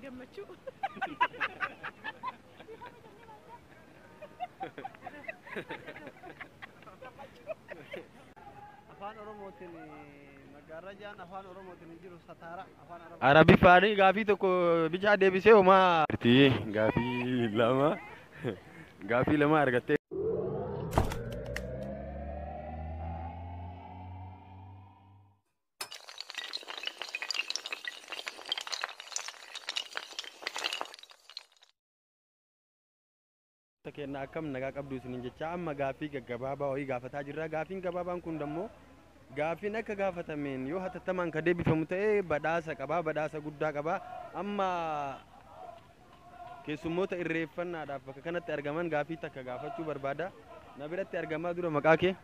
Gammachuu. Afaan Oromootiin maggaarrajaan afaan Oromootiin hin jiru, sataara afaan Arabaa. Arabiffaanii gaafii tokko bichaa deebisee homaa. Gaafii lama, gaafii lama argattee. Kenna akkam nagaa qabdu isiniin jecha, amma gaafii gaggabaabaa wayii gaafataa jirra. Gaafiin gabaabaan kun dammoo gaafiin akka gaafatameen yoo hatattamaan ka deebifamu ta'e badhaasa qabaa, badhaasa guddaa qabaa. Amma keessummoota irreeffannaadhaaf bakka kanatti argaman gaafii takka gaafachuu barbaada. Na biratti argamaa, dura maqaa kee?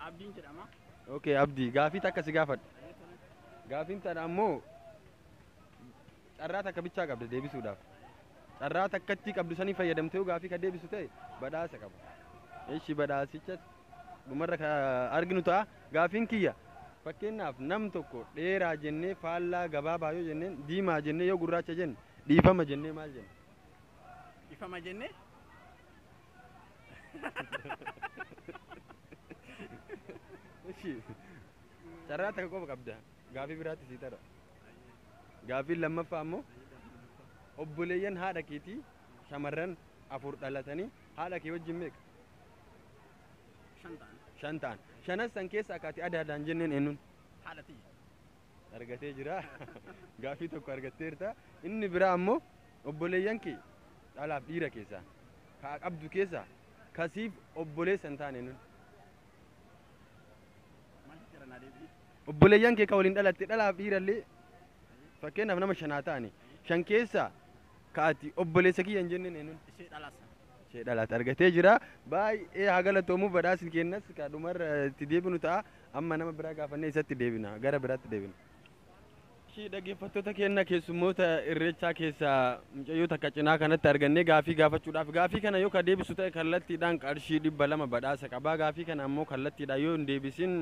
Abdiin jedhama. Okay, Abdii, gaafii takka si gaafadha. Gaafiin tana ammoo carraa takka bichaa qabda deebisuudhaaf. Carraa takkatti qabdu sanii fayyadamtee yoo gaafii ka deebisu ta'e badhaasa qaba. Ishi badhaasicha dhumarra ka arginu ta'a. Gaafiin kiyya, fakkeenyaaf nam tokko dheeraa jennee faallaa gabaabaa yoo jenneen, diimaa jennee yoo gurraacha jenne, dhiifama jennee maal jenne? Ifama jennee? Ishi carraa takka qofa qabda. Gaafii biraatti sii tara. Gaafiin lammaffaa ammoo obboleeyyan haadha keetii shamarran afur dhalatanii haadha kee wajjin meeqa? 5 ta'an. 5 ta'an. Shanan san keessa akka ati adaadaan jenneen eenyuun? Haadha tiyya. Argatee jira. Gaafii tokko argatteerta. Inni biraa ammoo obboleeyyan kee dhalaaf dhiira keessaa ka qabdu keessaa kasiif obboleessa hin taane eenyuun? Maal jira, naa deebi'i. Obboleeyyan kee ka waliin dhalatte dhalaaf dhiirallee, fakkeenyaaf nama shanaa ta'ani, shan keessaa ka ati obboleessa kiyya hin jenneen eenyuun? Ishee dhalaasa. Ishee dhalaate argatee jira. Baay'ee haa galatoomu, badhaasni kennas ka dhumarra itti deebinu ta'a. Amma nama biraa gaafannee isatti deebina, gara biraatti deebina. Ishii dhaggeeffattoota keenya, keessummoota irreechaa keessaa mucayyoo takka cinaa kanatti argannee gaafii gaafachuudhaaf, gaafii kana yoo ka deebisu ta'e kallattiidhaan qarshii 200 badhaasa qabaa. Gaafii kana ammoo kallattiidhaan yoo hin deebisin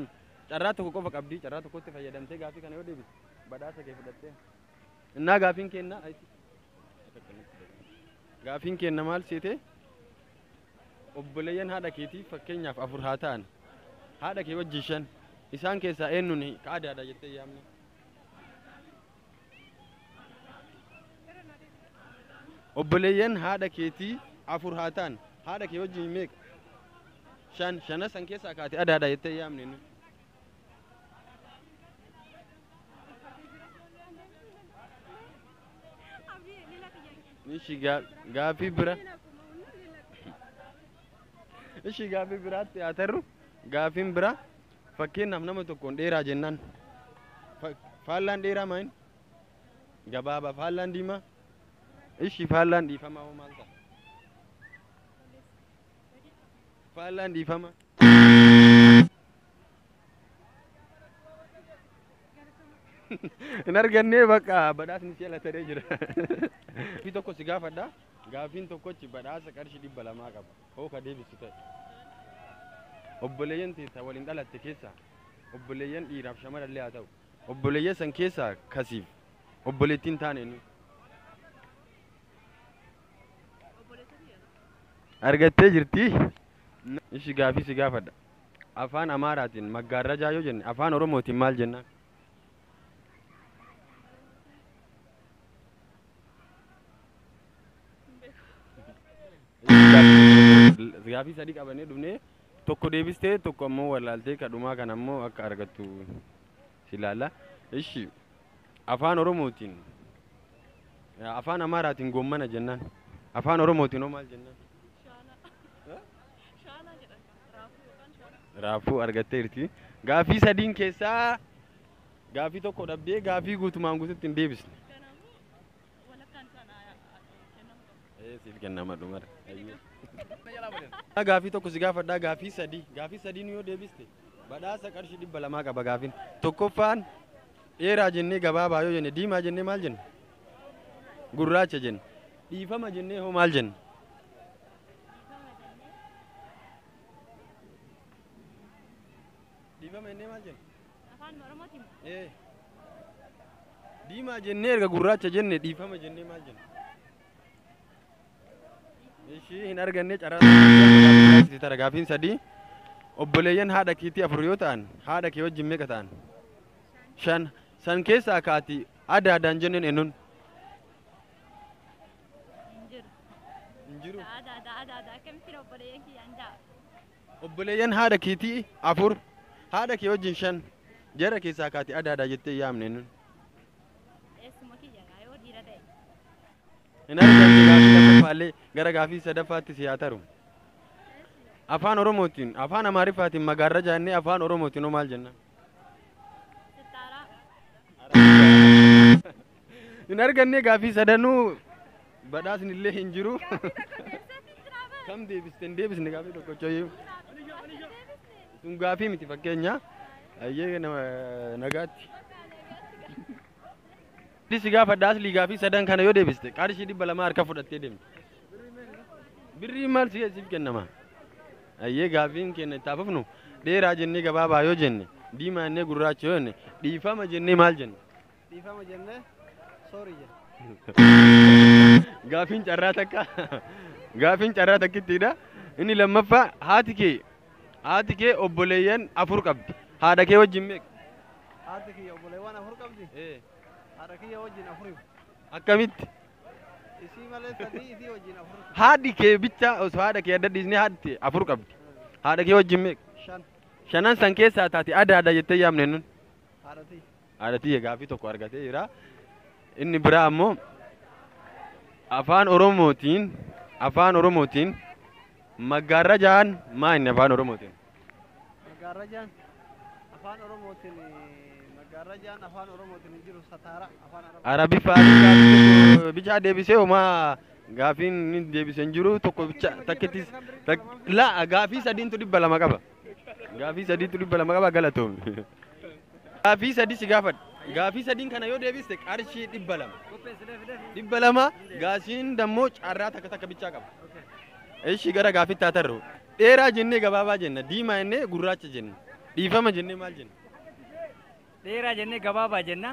carraa tokko qofa qabdi. Carraa tokkotti fayyadamtee gaafii kana yoo deebiste badhaasa kee fudhattee. Innaa gaafiin kenna, gaafiin kenna maal seete? Obboleeyyan haadha keetii fakkeenyaaf afur haa ta'an, haadha kee wajjin shan, isaan keessaa eenyuun ka adaadha jettee yaamne? Obboleeyyan haadha keetii afur haa ta'an, haadha kee wajjin meeqa? Shan. Shana san keessaa kaate adaadha jettee yaamne nu? Ishi gaafii bira, ishi gaafii biraatti haa tarru. Gaafiin bira, fakkeenyaaf nama tokkoon dheeraa jennaan faallaan dheeraa maayin? Gabaabaa. Faallaan diimaa? Ishi faallaan dhiifamaa hoo maal ta'a? Faallaan dhiifamaa hin argannee, bakka badhaasni si ala taree jira. Gaafii tokko si gaafadha. Gaafiin tokkochi badhaasa qarshii 200 qaba. Hoo ka deebisu ta'e. Obboleeyyan teessa waliin dhalatte keessaa, obboleeyyan dhiiraaf shamarallee haa ta'u, obboleeyyan san keessaa kasiif obboleettiin taane nu? Argattee jirti. Ishi gaafii si gaafadha. Afaan Amaaraatiin maggaarrajaa yoo jenne afaan Oromootiin maal jennaan? Gaafii sadii qabannee dhufnee tokko deebistee, tokko ammoo wallaaltee, kadhumaa kan ammoo akka argattu si ilaalla. Ishi afaan Oromootiin, afaan Amaaraatiin goommana jennaan afaan Oromootiin hoo maal jennaan? Raafuu argatteerti. Gaafii sadiin keessaa gaafii tokko dhabdee gaafii guutumaan guututti hin deebisne. Ee, siif kennama dhumara. Gaafii tokko si gaafadhaa, gaafii sadii. Gaafii sadiin yoo deebiste badhaasa qarshii 200 qaba gaafiin. Tokkoffaan dheeraa jennee gabaabaa yoo jenne, diimaa jennee maal jenne? Gurraacha jenne. Dhiifama jennee hoo maal jenne? Dhiifama jennee maal jenne? Afaan Oromootiin. Ee. Diimaa jennee erga gurraacha jenne dhiifama jennee maal jenna? Ishii hin arganne carraa tara. Gaafiin sadii, obboleeyyan haadha keetii afur yoo ta'an, haadha kee wajjin meeqa ta'an? Shan. San keessaa kaati adda addaan jenneen eenyuun? Hin jiru. Hin jiru. Ada ada ada ada akkamittiin obboleeyyan kiyyaan ja'a? Obboleeyyan haadha keetii afur, haadha kee wajjin shan, jara keessaa kaati adda addaa jettee yaamne eenyuun? Eessuma kiyya gaa yoo dhiira ta'e. Hin argamne gaafii lammaffaallee. Gara gaafii sadaffaatti si haa taru. Afaan Oromootiin, afaan Amaariffaatiin magaarra jennee afaan Oromootiin hoo maal jenna? Sittaaraa. Hin arganne gaafii sadanuu, badhaasni illee hin jiru. Gaaffii tokko deebiseetiin jira bara. Kam deebiste? Hin deebisne gaafii tokkochoyyuu. Sun gaafii miti fakkeenya. Ayyee, nama nagaatti. Si gaafadha Aslii, gaafii sadan kana yoo deebiste qarshii 200 harka fudhattee deemte. Birrii maal si siif kennama? Ayyee, gaafiin kenna itti hafufnu, dheeraa jennee gabaabaa yoo jenne, diimaa jennee gurraacha yoo jenne, dhiifama jennee maal jenne? Dhiifama jennee sorry jenna. Gaafiin carraa takka, gaafiin carraa takkittiidha. Inni lammaffaa, haati kee obboleeyyan afur qabdi. Haadha kee wajjin meeqa? Haati kiyya obboleewwan afur qabdi. Haadha kiyya wajjin afuri. Akkamitti? Isii malee sadii, isii wajjin afur. Haadhi kee bicha, osoo haadha kee adda dhiisnee, haadhi afur qabdi. Haadha kee wajjin meeqa? Shan. Shanan san keessaa taate adda adda jettee yaamne nun? Haadha tiyya. Haadha tiyya gaafii tokko argatee jira. Inni biraa ammoo afaan Oromootiin maggaarrajaan maa inni afaan Oromootiin? Maggaarrajaan afaan Oromootiin, maggaarrajaan afaan Oromootiin hin jiru, sataara afaan Arabaa. Arabiffaan gaafii tokko bichaa deebisee, homaa gaafiin inni deebisee hin jiru tokko bicha takkittis la. Gaafii sadiintu 200 qaba. Gaafii sadiitu 200 qaba, galatoomi. Gaafii sadii si gaafadha. Gaafii sadiin kana yoo deebiste qarshii 200. 200 gaasiin dammoo carraa takka takka bichaa qaba. Ishi gara gaafitti haa tarru. Dheeraa jennee gabaabaa jenna. Diimaa jennee gurraacha jenna. Dhiifama jennee maal jenna? Dheeraa jennee gabaabaa jenna.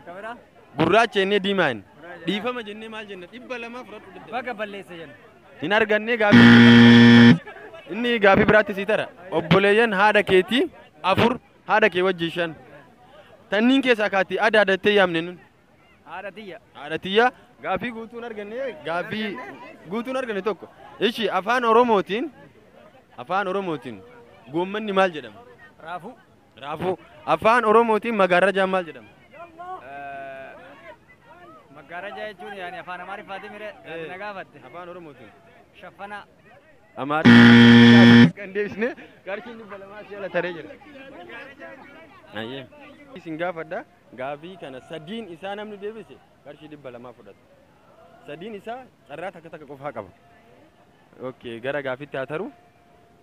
Kabiraa? Gurraacha jennee diimaa jenna. Dhiifama jennee maal jenna? 200 fudhadhu. Baga balleessa jenna. Hin arganne gaafii. Inni gaafii biraatti sii tara. Obboleeyyan haadha keetii afur, haadha kee wajjin shan. Tanniin keessaa kaati adda addattee yaamne nun? Haadha tiyya. Haadha tiyya gaafii guutuun arganne, gaafii guutuun arganne tokko. Ishi, afaan Oromootiin goommanni maal jedhama? Raafuu. Raafuu. Afaan Oromootiin magaarrajaan maal jedhama? Maggaarajaa jechuun yaani afaan Amaariffaatiin mire na gaafatte. Afaan Oromootiin. Shaffanaa. Amaariffaa kan deebisne qarshiin 200 si ala taree jira. Ayyee. Isin gaafadha, gaafii kana sadiin isaa namni deebise qarshii 200 fudhata. Sadiin isaa carraa takka takka qofaa qaba. Okay, gara gaafitti haa taru.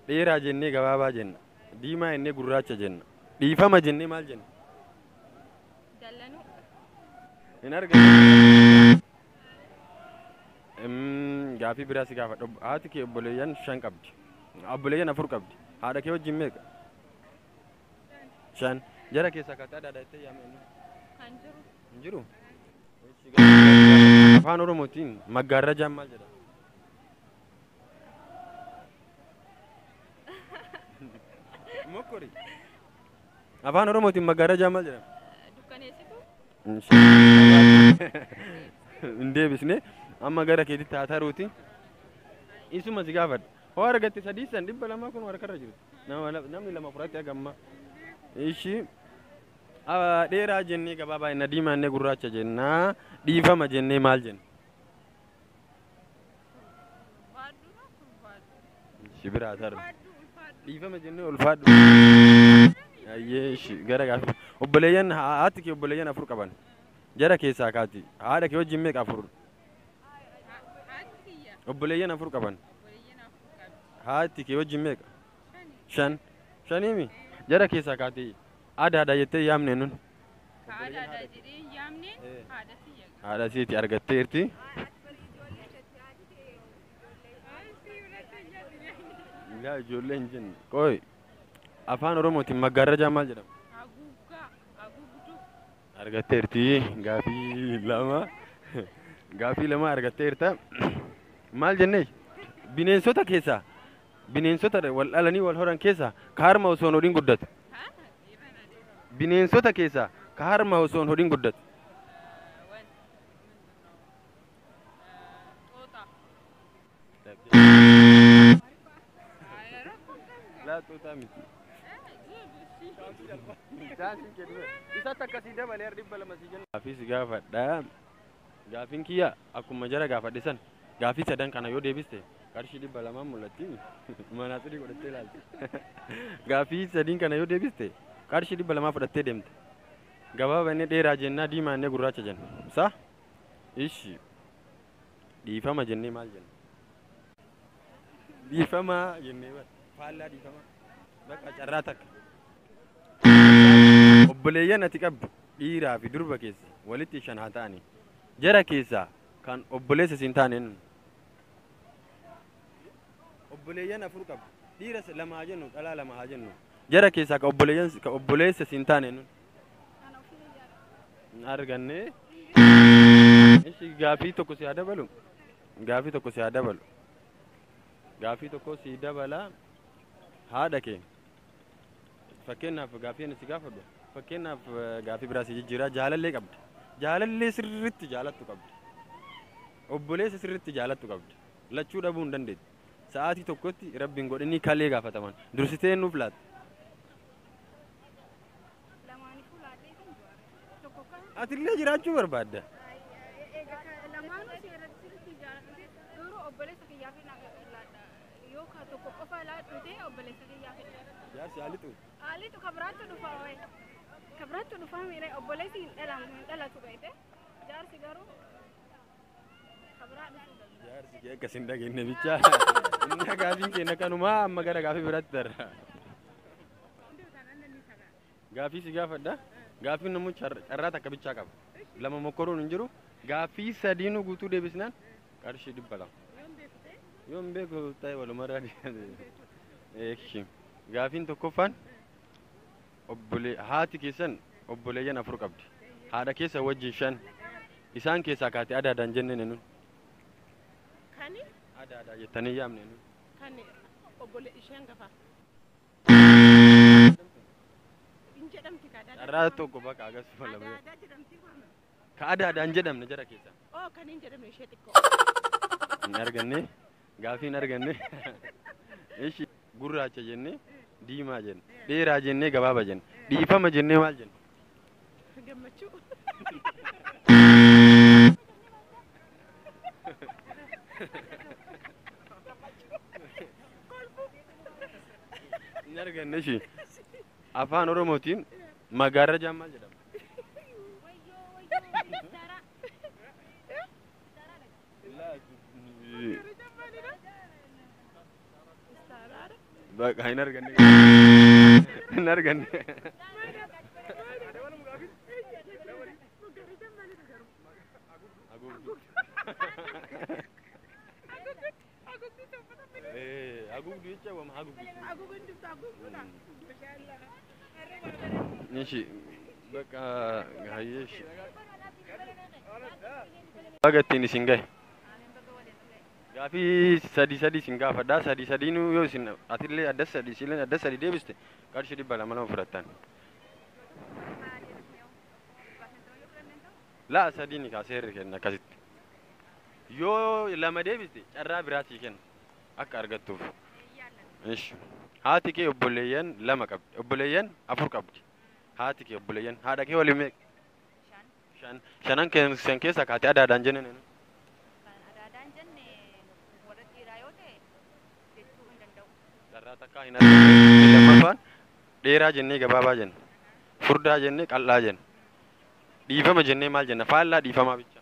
Dheeraa jennee gabaabaa jenna. Diimaa jennee gurraacha jenna. Dhiifama jennee maal jenna? Dallanuu. Hin argamu. Gaafii biraa si gaafadha. Haati kee obboleeyyan shan qabdi. Obboleeyyan afur qabdi. Haadha kee wajjin meeqa? Shan. Jara keessaa kaatee adda adda jettee yaamne? Kan jiru. Hin jiru. Afaan Oromootiin maggaarrajaan maal jedhama? Mokkori. Afaan Oromootiin maggaarrajaan maal jedhama? Dukkaneessituu. Hin deebisne. Amma gara keetitti haa taruuti. Isuma si gaafadha. Hoo argatte sadii san 200 kun harkarra jiru. Namni lama fudhatte haga ammaa. Ishi dheeraa jennee gabaabaa jenna, diimaa jennee gurraacha jenna, dhiifama jennee maal jenna? Ulfaadhu ulfaadhu. Ishi biraa taru. Ulfaadhu ulfaadhu. Dhiifama jennee ulfaadhu. Ayyee, ishi gara gaaffii. Obboleeyyan haati kee obboleeyyan afur qaban. Jara keessaa kaati. Haadha kee wajjin meeqa afur? Haati kiyya. Obboleeyyan afur qaban. Obboleeyyan afur qabdi. Haati kee wajjin meeqa? Shani. Shan. Shaniimi? Jara keessaa kaati adda adda jettee yaamne nun? Ka haadha aadaa jedhee hin yaamne haadha tiyya. Haadha siiti argatteerti. Yaa ijoollee hin jenne. Qoy. Afaan Oromootiin maggaarrajaa maal jedhama? Haguuggaa. Haguugduu. Argatteerti gaafii lama. Gaafii lama argatteerta. Maal jennee? Bineensota keessaa bineensota wal dhalanii wal horan keessaa ka harma osoo hin hodhin guddatu. Bineensota keessaa ka harma osoo hin hodhin guddatu. Laa xooxaa miti. Isatti akkasii dabalee 200 sii kenna. Gaafii si gaafadha. Gaafiin kiyya akkuma jara gaafadhe san gaafii sadan kana yoo deebiste qarshii 200 mul'atti. Manaaxirii godhattee ilaalti. Gaafii sadiin kana yoo deebiste qarshii 200 fudhattee deemte. Gabaabaa inni dheeraa jennaa diimaa inni gurraacha jenna. Sa? Ishi. Dhiifama jennee maal jenna? Dhiifama jennee bara. Faallaa dhiifama. Bakka carraa takka. Obboleeyyan ati qabdu dhiiraa fi durba keessa walitti shan haa ta'ani. Jara keessaa kan obboleessa siin taane eenyu? Obboleeyyan afur qabdu. Dhiira lama haa jennu, dhalaa lama haa jennu. Jara keessaa kan obboleeyyan kan obboleessa siin taane eenyu? Hin arganne. Ishi gaafii tokko si haa dabalu. Gaafii tokko si haa dabalu. Gaafii tokko si dabala. Haadha kee. Fakkeenyaaf gaafii ani si gaafadhu. Fakkeenyaaf gaafii biraa si jijjiiraa jaalallee qabdi. Jaalallee sirriitti jaalattu qabdi. Obboleessa sirriitti jaalattu qabdi. Lachuu dhabuu hin dandeettu. Sa'aatii tokkotti rabbiin godhinii kalee gaafataman. Dursitee nuuf laatta. Lamaanifuu laadhee kan jiru. Tokko kan Atillee jiraachuu barbaadda. Egaa lamaanuu seeratti sirriitti jaaladhu garuu obboleessa kiyyaaf laadha. Yoo ka tokko qofa laadhu ta'e obboleessa kiyyaaf laadha. Jaarsi haalitu. Haalitu ka biraatti dhufa wayi. Ka biraatti dhufa miire obboleessi hin dhalamu hin dhalatu beekte. Jaarsi garuu ka biraa dhufuu danda'a. Jaarsi kee akkas hin dhageenye bicha. Inni gaafiin keenya kanumaa amma gara gaafii biraatti darra. Gaafii si gaafadha. Gaafiin namuu carraa takka bichaa qaba. Lama mokkoruun hin jiru. Gaafii sadiinuu guutuu deebisnaan qarshii 200. Yoo hin beeku ta'e walumarraa deebi'e. Gaafiin tokkoffaan obbolee haati keessan obboleeyyan afur qabdi. Haadha keessa wajjin shan. Isaan keessaa kaatee adaadaan jenneen nuun. Kani Adaadaa jettanii yaamne nuun. Kan obbole ishee hangafa. Hin jedhamti ka adaadaa. Carraa tokko bakka agarsiifa lama. Adaadaa jedhamti waamama. Ka adaadaan jedhamne jara keessa. Oo kan hin jedhamne ishee xiqqoo. Hin arganne. Gaafii hin arganne. Ishi gurraacha jennee diimaa jenne dheeraa jennee gabaabaa jenne dhiifama jennee maal jenne? Gammachuu. Hin arganne ishi. Afaan Oromootiin magaarrajaan maal jedhama? Wayyoo wayyoo sitaaraa. Istaaraadha. Bakka hin arganne. Hin arganne. Magariisa maalidha garuu? Haguugduu. Haguugduu uffata Haguugduu jecha waama haguugduu. Haguugduun haguugduudha. Mashaallah. Ishi bakka hayyeeshi. Baga ittiin isin gahe. Gaafii sadi sadi isin gaafadha. Sadi sadiinuu yoo isin atillee addas sadi isillee addas sadi deebiste qarshii 200 lama fudhattan. Laa sadiin kaa seerri kenna akkasitti. Yoo lama deebiste carraa biraa sii kenna akka argattuuf. Ishi. Haati kee obboleeyyan lama qabdi. Obboleeyyan afur qabdi. Haati kee obboleeyyan haadha kee waliin meeqa? Shan. Shanan keessan keessa kaatee adaadaan jenneen. Kan adaadaan jenne warra dhiiraa yoo ta'e jechuu hin danda'u. Carraa takkaa hin arganne. Lammaffaan dheeraa jennee gabaabaa jenna. Furdaa jennee qal'aa jenna. Dhiifama jennee maal jenna? Faallaa dhiifamaa bicha.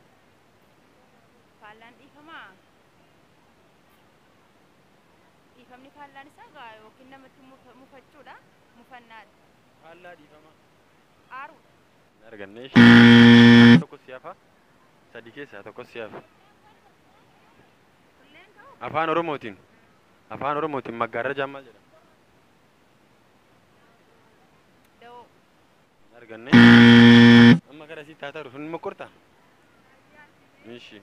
Faallaan dhiifamaa. Dhiifamni faallaan isaa gaa yookiin namatti mufachuudha. Mufannaadha. Faallaa dhiifamaa. Aaruudha. Hin arganne. Tokko si hafa. Sadi keessaa tokko si hafa. Afaan Oromootiin. Afaan Oromootiin maggaarrajaan maal jedhama? Da'oo. Hin arganne. Amma gara sitti haa taru hin mokortaa? Ishi.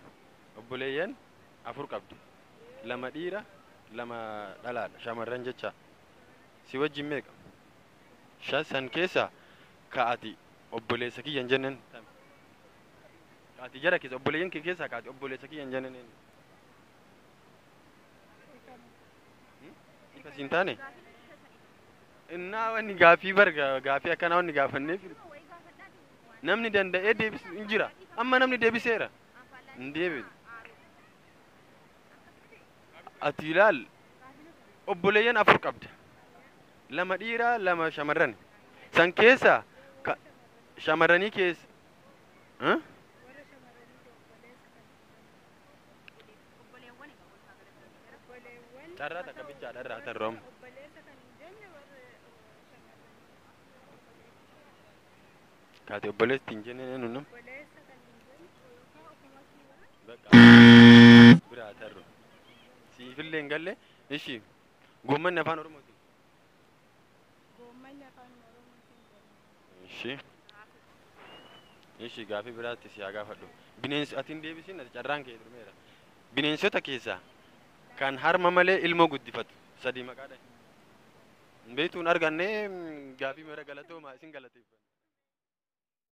Obboleeyyan afur qabdi. Lama dhiira, lama dhalaadha. Shamarran jecha. Si wajjin meeqa? Shan san keessa ka ati obboleessa kiyya hin jenneen tami? Ka ati jara keessa obboleeyyan kee keessaa ka ati obboleessa kiyya hin jenneen eenyu? Ifa siin taane? Innaa wanni gaafii bar gaafii akkanaa wanni gaafanneef namni danda'ee deebisu hin jira. Amma namni deebiseera. Hin deebisu. Ati ilaal obboleeyyan afur qabda. Lama dhiiraa lama shamarran. San keessa ka shamarranii keessa. Huh? Obboleewwan Carraa takka bichaadha irraa tarroom. Obboleessa kan hin jenne warra shamarranii. Kaate obboleessi hin jenne eenyu nam? Obboleessa kan hin jenne yookaan ofuma Bakka biraa tarru. Siifillee hin galle. Ishi goommanni afaan Oromootiin. Goommanni afaan Oromootiin jedhama. Ishi. Ishi gaafii biraatti si haa gaafadhu. Bineensi ati hin deebisin ati carraan kee turmeera. Bineensota keessaa kan harma malee ilmoo guddifatu sadii maqaa dhahi. Hin beektuun arganne gaafii mara galatoomaa isin galateeffanna.